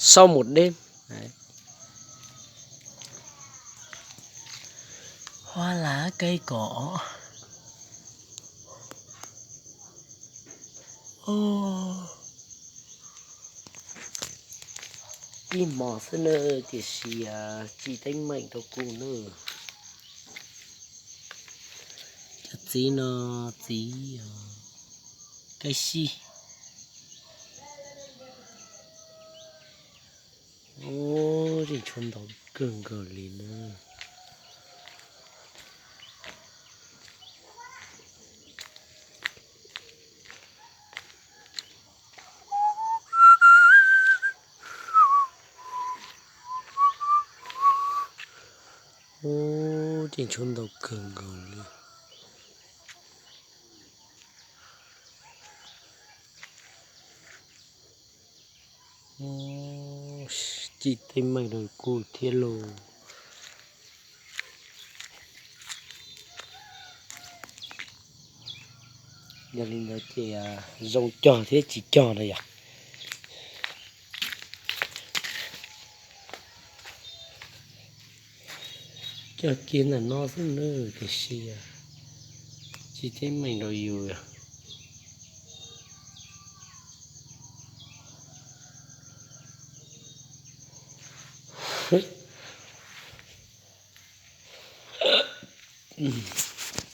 Sau một đêm. Hoa lá cây cỏ. Ib hmos xwb na, tiam sis tsis teeb meem rau kuv na. Cov txiv no, txiv kaib sij. Ub, zeej tshuav ntau kawg nkaus li na. Ub, zeej tshuav ntau kawg nkaus li. Tsis teeb meem rau kuv thiab lauj. Yog li ntawd ces zoo cog thiab tsis cog na yom. Cog kiag ntawm no xwb na, tiam sis tsis teeb meem rau yus.